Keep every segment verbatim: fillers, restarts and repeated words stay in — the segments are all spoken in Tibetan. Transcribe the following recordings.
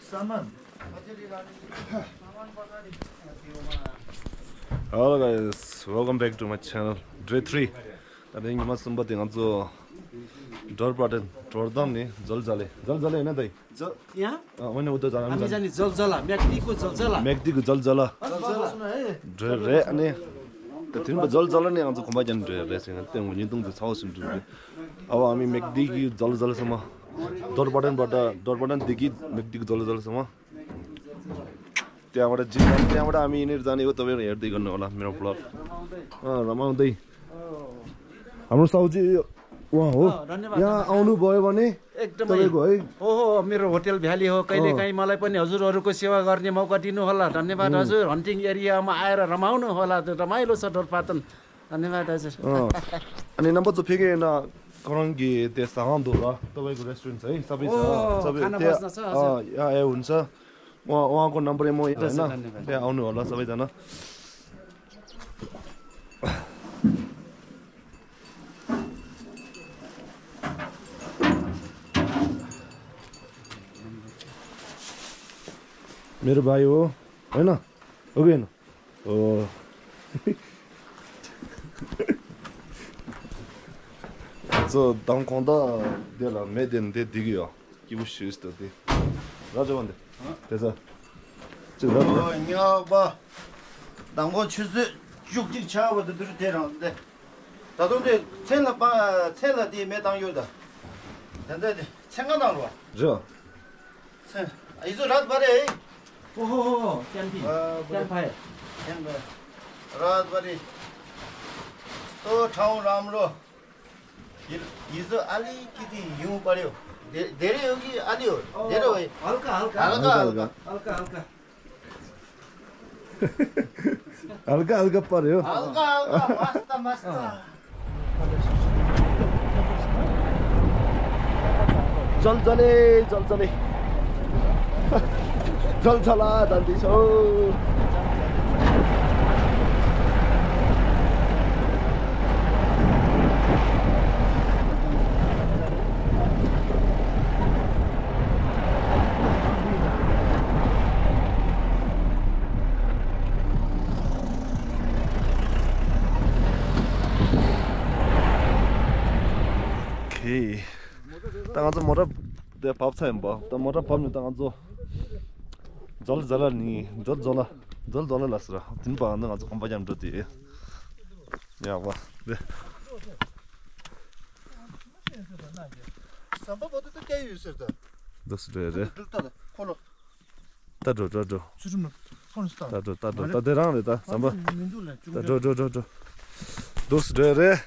Hello guys, welcome back to my channel. Day three. ད་རིང་ཉི་མ་གསུམ་པ་དེ་ང་ཚོ་ཌོར་པ་ཏན་ཌོར་དང་ནི་ཛོལ་ཛ་ལེ། ཛོལ་ཛ་ལེ་ཡིན་ན་ད་ཡིན། ཛོལ་ཡ། ཨ་ཝེ་ནི་འུ་ད་ཛ་ལེ། ཨ་མི་ཛ་ནི་ཛོལ་ཛ་ལེ། མེག་ཏི་ཀུ་ཛོལ་ཛ་ལེ། མེག་ཏི་ཀུ་ཛོལ་ཛ་ལེ། ཛོལ་ཛ་ལེ། འགྲོ་རེད་ཨ་ནི། ད་དེ་རིང་པ་ཛོལ་ཛ་ལེ་ནི་ང་ཚོ་གོམ་པ་རྒྱག་འགྲོ་རེད་ཟེར་ན་ཏན་ངོ་ཉིན་ཏུང་དུ་ཚ་བ་ཞིམ་འགྲོ་རེད། ཨ་ཝ་ཨ་མི་མེག་ཏི་ཀུ་ཛོལ་ཛ་ལེ་ས་མ། ཌོར་པ་ཏན་པ་ད་ཌོར་པ་ཏན་དེ་གི་མེག་ཏི་ཀུ་ཛོལ་ཛ་ལེ་ས་མ། त्यहाँबाट जिम जाने, त्यहाँबाट हामी यिनीहरू जाने हो, तपाईँहरू हेर्दै गर्नु होला मेरो भ्लग। अँ, रमाउँदै। हाम्रो साउजी उहाँ हो। अँ, धन्यवाद, यहाँ धन्यवाद। आउनुभयो भने एकदमै। तपाईँको है। ओहो, मेरो होटल भ्याली हो, कहिलेकाहीँ अँ। मलाई पनि हजुरहरूको सेवा गर्ने मौका दिनुहोला। धन्यवाद उम्। हजुर, हन्टिङ एरियामा आएर रमाउनु होला, रमाइलो छ डोल्पातन। धन्यवाद हजुर। अँ। अनि नम्बर चाहिँ फेरि होइन, करङ्गी त्यो सागाङ दोहोरा, तपाईँको रेस्टुरेन्ट छ है, सबै छ, ओ, सबै खाना त्यहाँ, बस्न छ, हजुर। अँ, यहाँ आए हुन्छ। उहाँ, उहाँको नम्बर म यता, हजुर, होइन? धन्यवाद। त्यहाँ आउनु होला सबैजना। मेरो भाइ हो, होइन? हो कि होइन? हो। ཚོ་དང་ཁོང་ད་དེ་ལ་མེད་དེ་འདི་སྡིག་ཡོད། སྐྱིད་པོ་ཞུས་ཏོ་དེ། ར་ཅོ་བ་འདི། དེ་ཚ། ཅིག་ར་ཅོ། ཨོ་ཉག་པ། དང་པོ་ཆུ་ཚོད་བཅུ་གཅིག་ཆགས་པ་དེ་དུས་དེ་རང་དེ། ད་དུང་དེ་མཚན་ལ་པ་མཚན་ལ་དེ་མེ་བཏང་ཡོད་ད། དེ་འདྲ་དེ་མཚན་ག་བཏང་རོ། རེད། མཚན། ཨ་ཡི་ཚོ་ར་བ་རེད། ཨོ་ཧོ་ཧོ་ཧོ། ཅན་ཕི། ཨ་བ་ཅན་ཕའི། ཅན་ཕའི། ར་བ་རེད། ཏོ་ཁྲའོ་རམ་རོ། ཡི་ཡི་ཚོ་ཨ་ལི་ཀི་ཏི་ཡུང་པ་རེད། དེ་དེ་རེད་ཡོང་གི་ཨ་ལི་ཡོད། དེ་རེད་བས། ཧལ་ཀ་ཧལ་ཀ། ཧལ་ཀ་ཧལ་ཀ། ཧལ་ཀ་ཧལ་ཀ། ཨལ་ག་ཨལ་ག་པར་ཡོད། ཨལ་ག་ཨལ་ག། མ་སྟ་མ་སྟ། ཛོལ་ཛ་ལེ། ཛོལ་ཛ་ལེ། ཛོལ་ཛ་ལེ་ད་འདི་ཤོ། ཁེ། ད་ང་ཚོ་མོ་ཊ་དེ་བབས་ཚར་ཡིན་པ། ད་མོ་ཊ་བབས་ནས་ད་ང་ཚོ་ཛོལ་ཛ་ལེ་ནི་ཛོལ་ཛོ་ལ་ཛོལ་ཛོ་ལ་ལ་ཟེར། དེ་ནས་ང་ཚོ་གོམ་པ་རྒྱག་འགྲོ་དེ། ཡག་པ་རེད། ཟམ་པ་བོ་དེ་ད་སྐྱེ་ཡོད་ཟེར་ད། འདུག་སེ་རེད་རེད། འདུག་ད་ད་ཁོ་ལོ། ད་འགྲོ་འགྲོ་འགྲོ། ཚུལ་ཁྲིམས་ལ་ཁོ་ལོ་སི་ད། ད་འགྲོ་ད་འགྲོ་ད་དེ་རང་རེད་ད་ཟམ་པ། མི་འདུག་ལ་ད་འགྲོ་འགྲོ་འགྲོ་འགྲོ། འདུག་སེ་རེད་རེད།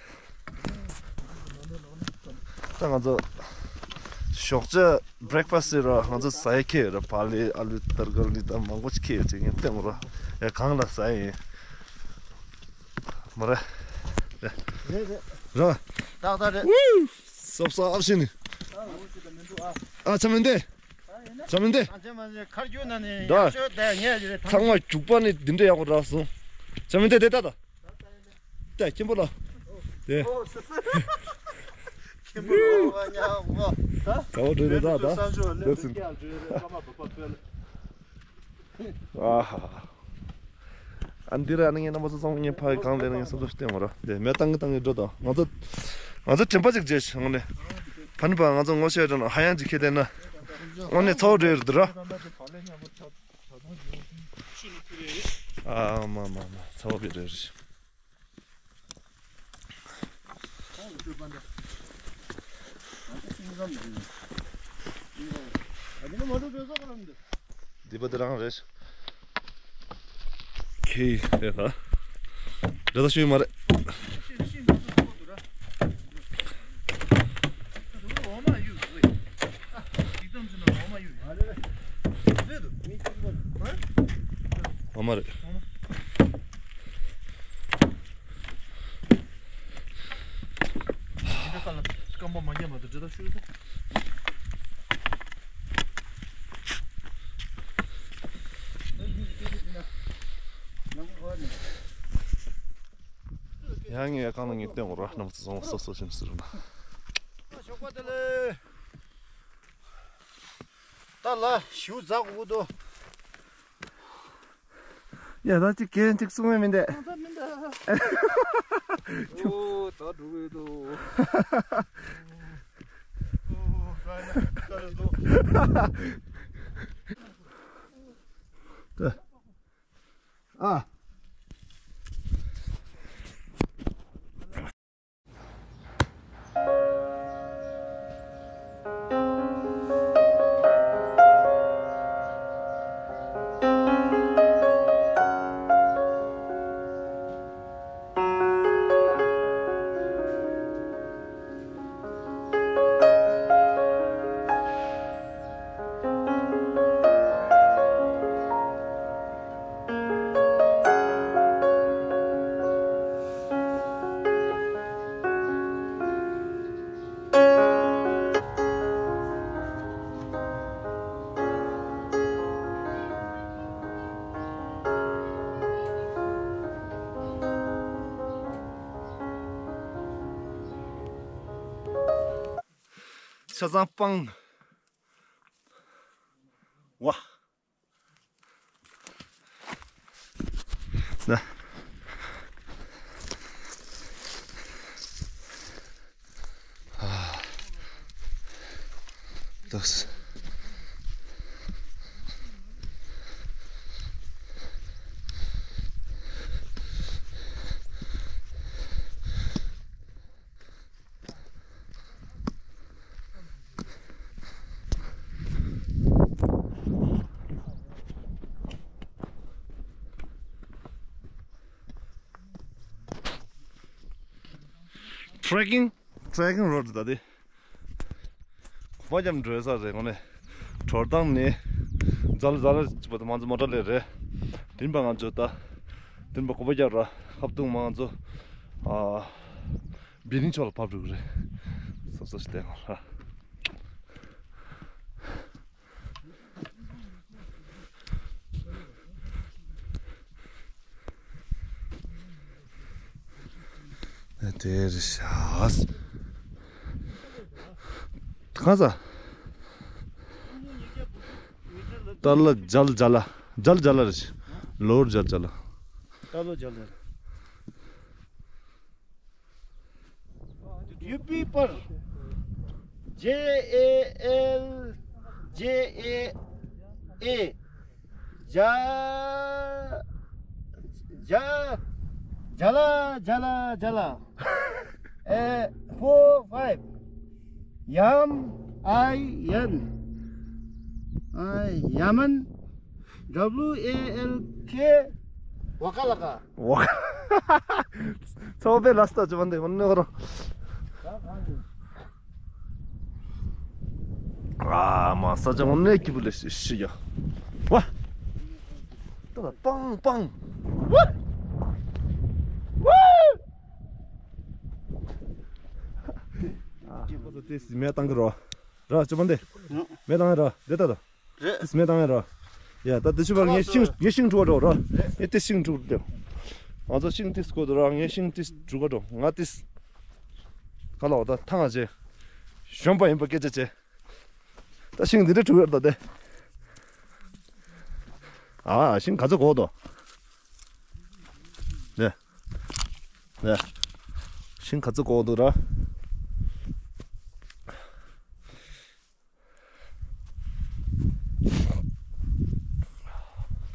ད་ང་ཚོ་ཞོགས་ཇ་བྷི་རེག་ཕ་སི་ཟེར་ར། ང་ཚོ་ཟ་ཡ་ཁེལ་ར། བག་ལེབ་ཨ་ལུ་ཏར་གལ་ནི་ད་མང་པོ་ཅིག་ཁེལ་ཡོད་དེ་ངས་སྟོན་ར། ཡ་གང་ལ་ཟ་ཡ་ཡིན། མ་རེད། རེད་རེད། ར། ཏག་ཏག་རེད། སོབ་སོབ་ཨབ་ཤི་ནི། ཨ་ཆ་མེད་དེ། ཆ་མེད་དེ། ཨ་ཆ་མེད་དེ་ཁར་རྒྱུག་ན་ནི་ད། ཡག་ཤོས་དེ་ངས་རེད། ཚང་མ་རྒྱུག་པ་ནི་འདི་འདྲ་ཡག་པོ་རག་སོང་། ཆ་མེད་དེ་དེ་ད་ད། ད་ཁྱིམ་པོ་ལ། དེ། ཁྱིམ་པོ་ལ་ཉག་པོ། ད། ད་འོ་འདྲ་རེད་ད་ད། འདི་སུ། ཨ་ཧ་ཧ། ཨ་འདི་ར་ནི་ངའི་རྣམ་པ་ཚོ་ཚང་མ་ངའི་ཕ་གི་གང་ལས་ངའི་སོ་སོ་སྟེང་མ་ར། དེ་མེ་བཏང་གི་བཏང་གི་འགྲོ་དང་། ང་ཚོ་ང་ཚོ་དྲན་པ་ཅིག་བརྗེད་ཤག་དངོས་གནས། ཕན་པ་ང་ཚོ་ངོ་ཤེས་རེད་ན་ཧ་ཡང་ཅིག་ཁྱེད་བལྟས་ན། དངོས་གནས་ཚ་བོ་འདྲ་རེད་འདུག་ར། ཨ་མ་མ་མ་ཚ་བོ་བི་རེད་རེད། འདི་པ་དེ་རང་རེད། ཁེ་དེ་ད། རེ་ད་ཤོད་མ་རེད། འོ་མ་རེད། འདི་ཀ་ལ་སྐམ་པ་མ་རྒྱབ་མ་གཏོགས་འདྲེ་ད་ཤུ་གུ། ཡང་ངས་གང་ལ་ངས་བསྟན་འོ་ར་རྣམ་ཚོ་བཟང་བ་སོ་སོ་བཞིན་ཟེར་ན། ཞོགས་པ་དེ་ལས། ལ་ཞུ་ཛག་འུ་དོ། ཡ་ད་ཅིག་གན་ཅིག་གསུང་མེད་མིན་དེ། ཨོ་ད་འགྲོ་གི་འདུག་ཨོ་ད་ད་ད་འགྲོ། ཨ། ཆ་ཚང་སྤང་། ཝ། ན། ཨ། ཏོག་ཙམ། ཊེ་རེ་ཀིང་། ཊེ་རེ་ཀིང་རོ་ཌི་ད་དེ། གོམ་པ་རྒྱབ་འགྲོ་ས་རེད་དངོས་གནས། དྲོ་སྟངས་ནི། ཛ་ལ་ཛ་ལ་ཅིག་པ་དང་མང་ཚོ་མོ་ཊ་ལས་རེད། དེ་རིང་པ་ང་ཚོ་ད། དེ་རིང་པ་གོམ་པ་རྒྱབ་ར་ཁ་བཏུང་མང་ཚོ། ཨ། བི་ལིང་ཕྱོགས་ལ་ཕབ་འགྲོ་གི་རེད། སོ་སོ་ཞིག་བསྟན་ང་ལ། དེར་ཤ་གང་ཟ། ཏཱ་ལ་ཇལ་ཇ་ལ། ཇལ་ཇ་ལ་རེད། ལོར་ཇལ་ཇ་ལ། ཏཱ་ལ་ཇལ་ཇ་ལ། ཡུ་པི་པར། ཇེ་ཨེ་ཨེལ་ཇེ་ཨེ་ཨེ། ཇ། ཇ། ཇ་ལ་ཇ་ལ་ཇ་ལ། ཨེ། ཕོར་ཕའིབ། ཡམ། ཨའི་ཨེན། ཨའི་ཡ་མན། ཌབ་ལུ་ཨེ་ཨེལ་ཀེ། ཝ་ཀ་ལ་ཀ། ཝ་ཀ། ཚོགས་པའི་ལ་སྟ་ཅི་བན་དེ་ཧོན་ནོ་རོ། ཨ་མ་ས་ཅང་ནས་ཀི་བུ་ལེ་ཤི་ཡ། ཝ། ཏོ་པང་པང་། ཝ། ཝ། ཏེ་སི་མེ་ཏང་གི་རོ། ར་ཅི་བན་དེ། མེ་ཏང་ར་དེ་ཏ་ཏ། རེད། ཏིས་མེ་དང་ཡ་ར། ཡ་ད་དེ་ཆུ་བར་ངས་ཤིང་ངས་ཤིང་འཁྲུ་བ་འགྲོ་ར། ངས་ཏིས་ཤིང་འཁྲུ་འགྲོ། ང་ཚོ་ཤིང་ཏིས་དགོས་འདུག་ར། ངས་ཤིང་ཏིས་འཁྲུ་ག་འགྲོ། ང་ཏིས། ཁ་ལོག་ད་ཐང་ང་བྱེད། གཞོན་པ་ཡིན་པ་སྐད་ཆ་བྱེད། ད་ཤིང་འདི་འདྲ་འཁྲུ་ཡོད་ད་དེ། ཨ་ཤིང་ག་ཚོད་དགོས་འདུག་ནས། ནས། ཤིང་ག་ཚོད་དགོས་འདུག་ར།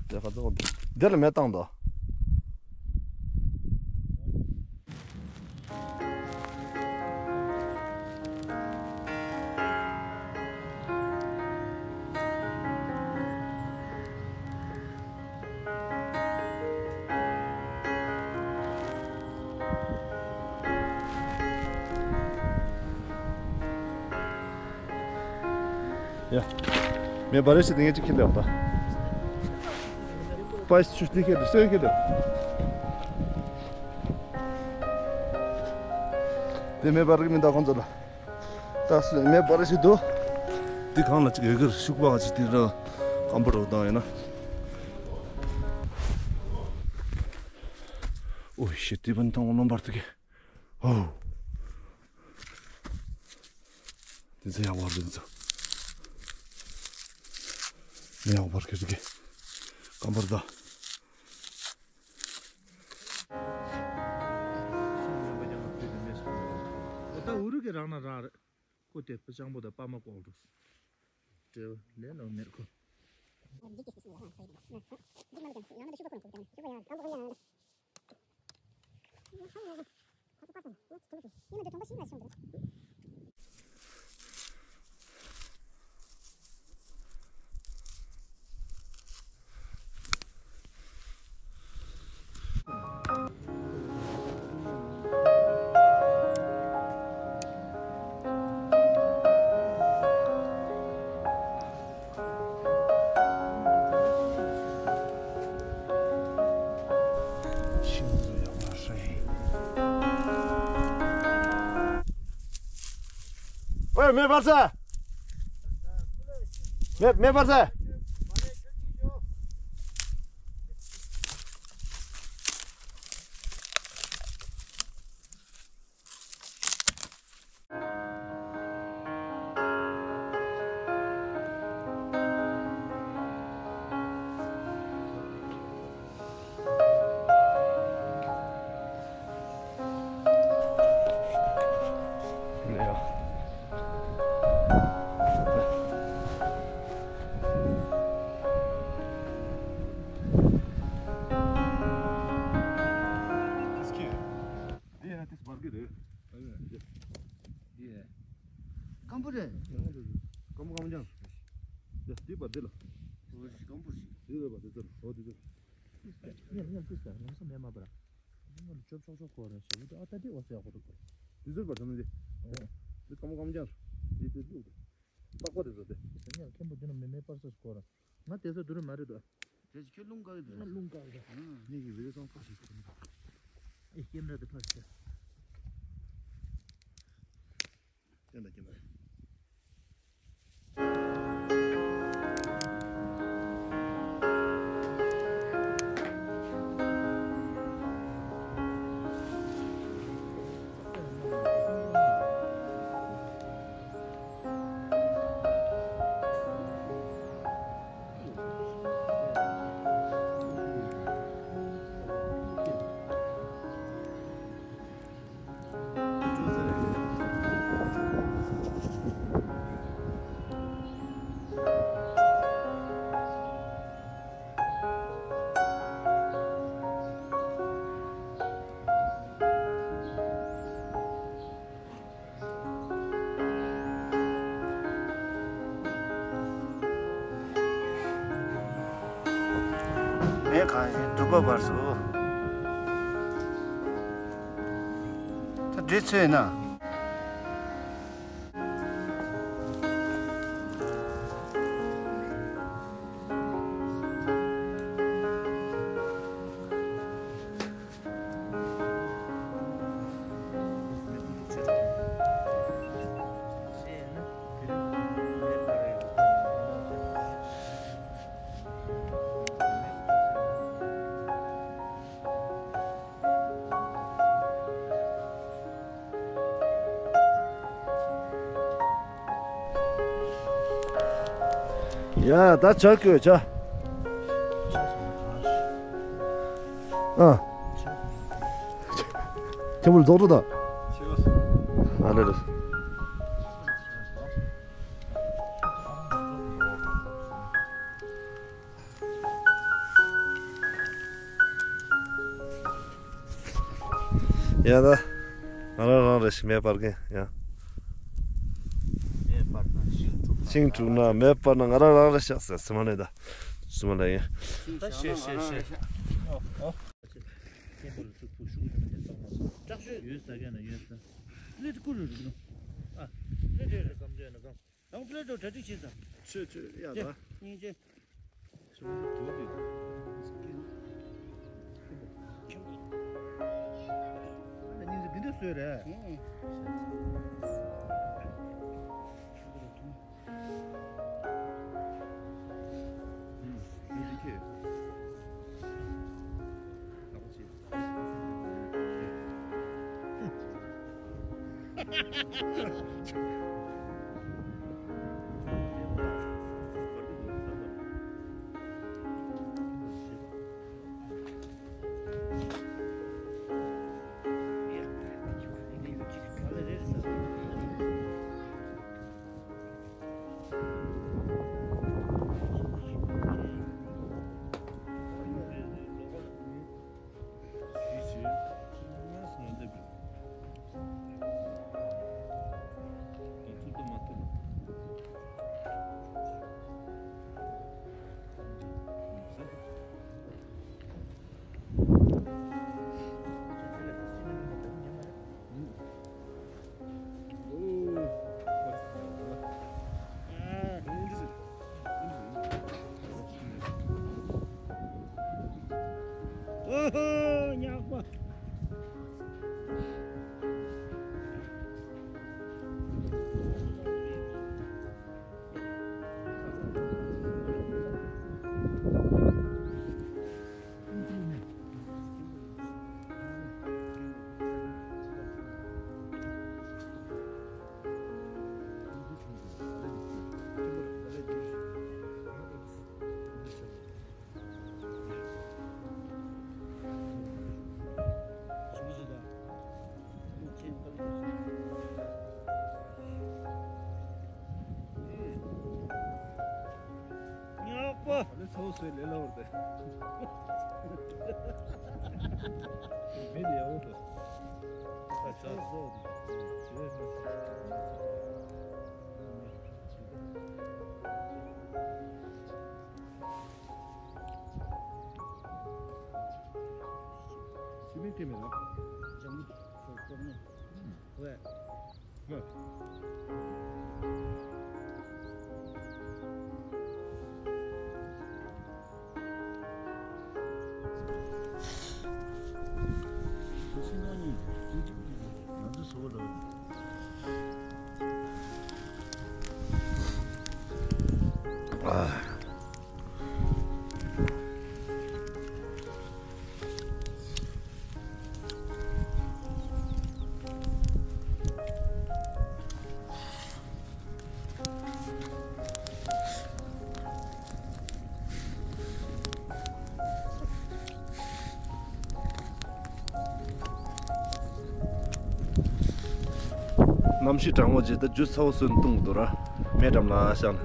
དེ་ག་ཚོད་འདི་ལ་མེ་བཏང་དོ། ཡ། མེ་འབར་རེ་ཞིག་དེ་ངས་ཅིག་ཁྱེར་ལེ་བ་ད། པ་ཤུ་དེ་ཁྱེར་ལེ་སོན་ཁྱེར་ལེ། དེ་མེ་འབར་གི་མི་འདུག་ཁོང་ཚོ་ལ། ད་སོན་མེ་འབར་རེ་ཞིག་འདུག་དེ་གང་ལ་ཅིག་ཡོད་གི་རེད། ཤུག་པ་ཅིག་དེ་ར་སྐམ་པོ་རོ་བཏང་ཡོད་ན། ཨོ་ཤི་དེ་བན་ཐང་ལོན་པར་དུ་གི། ཨོ། དེ་ཚོ་ཡག་པོ་རེད་ཚོ། ཡག་པར་ཁེར་གི་ཀམ་པར་ད། ད་འུ་རུ་གི་རང་ན་རང་རེད། ཁོ་དེ་ཕ་སྤྱང་པོ་དང་པ་མ་ཀོག་འགྲོ། འབྲེལ་བ་ལས་ལོ་མེར་ཁོ། ཨོའི་མེ་འབར་ས། མེ་མེ་འབར་ས། འདི་ཡང་དེ་སྦར་གི་རེད། འདི་ཡ། སྐམ་པོ་རེད། སྐམ་པོ་སྐམ་པོ་ཅང་། ཡ་འདི་པ་འདི་ལ། འོ་སྐམ་པོ་ཞིག་འདི་རེད་པ་འདི་ཚོ་འོ་འདི་ཚོ། ཉལ་ཉལ་ཏིས་ལ་ལམ་སང་མེད་མ་པར། ཉལ་ལ་ཅོབ་ཅོབ་ཅོབ་གོ་རེད་ཞེ་པོ་འདི་ཨ་ད་འདི་འོ་ཟེར་ཡག་པོ་འདུག་འདི་ཚོ་པ་ཚོ་ནི་འདི། འོ། འདི་སྐམ་པོ་སྐམ་པོ་ཅང་། འདི་འདི་ལུག་འདི། པགས་པ་དེ་ཚོ་དེ། ཉལ་མཁན་པོ་འདི་ནི་མེ་མེ་པར་ས་གོ་ར། ང་དེ་ཚོ་འདི་རུ་མ་རེད་དོ། དེ་ཁྱོད་རླུང་ག་གི་འདུག་ང་རླུང་ག་གི་རེད། ངེད་ཀྱི་བི་ཌིའོ་ཚང་ཕར་ཞིག་ཐོན། ཨེ་ཀེམ་ར་དེ་ཕར་ཞིག་ཐོན། ཀེམ་ར་ཀེམ་ར། མེ་གང་ཞིག་དུ་པ་བར་སོ། ད་འདྲི་ཚོད་ན། ཡ་ད་ཆ་བསྐོས་ཆ། ཨ། ཁྱེད་མོ་རྫོགས་འགྲོ་དང་། ཨ་ལེ་ལེ། ཡ་ད། ང་རང་རང་རེ་ཞིག་མེ་སྤར་མཁན་ཡ། མེ་སྤར་ན་ཤིང་དཀྲུག་ཤིང་དཀྲུག་ན་མེ་སྤར་ན་ང་རང་རང་རེ་ཤག་ཟེར་སི་མ་ནས་ད། སི་མ་ལ་ཡིན། ད་ཤེས་ཤེས་ཤེས། ཨོ་ཨོ། སྐད་པར་ཚུགས་ཕུག་ཤུགས་ཆུང་དེ་བསམ་བློ་བཏང་། ཡོད་ས་གན་ན་ཡོད་ས། ལི་ཀུ་རུ་རུ་ནོ། ཨ། ལི་རེ་རེ་གམ་ཅོ་ན་གམ། དང་པོ་ལས་འགྲོ་གྲ་སྒྲིག་བྱེད་ས། ཆོས་ཆོས་ཡ་ལ། སྙིང་རྗེ། ཆོས་འདུག་གི། སྙིང་རྗེ་འདི་འདྲ་བཟོས་རེད། ཨང་། ཉག་པ། ཉག་པ། ཨ་ནི་ཚ་བོ་སོས་ལས་སླ་བོར་ཏེ། མེད་དེ་ཡག་པོ་འདུག་ཨ་ཚ་བོ་སོ། སི་མེན་ཁྲེམ་མེད་ལ། ཇམ་མུ་ཁོ་ཁོ་ནི། ཝེ། ཧེ། གནམ་གཤིས་གྲང་མོ་བྱས་ཏེ་རྒྱུ་ཚ་བོ་སོན་བཏུང་འདུག་ར། མེ་འགྲམ་ལ་བཞག་ནས།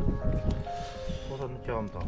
ཁོ་ཚོ་ནི་ཁྱོད་དང་།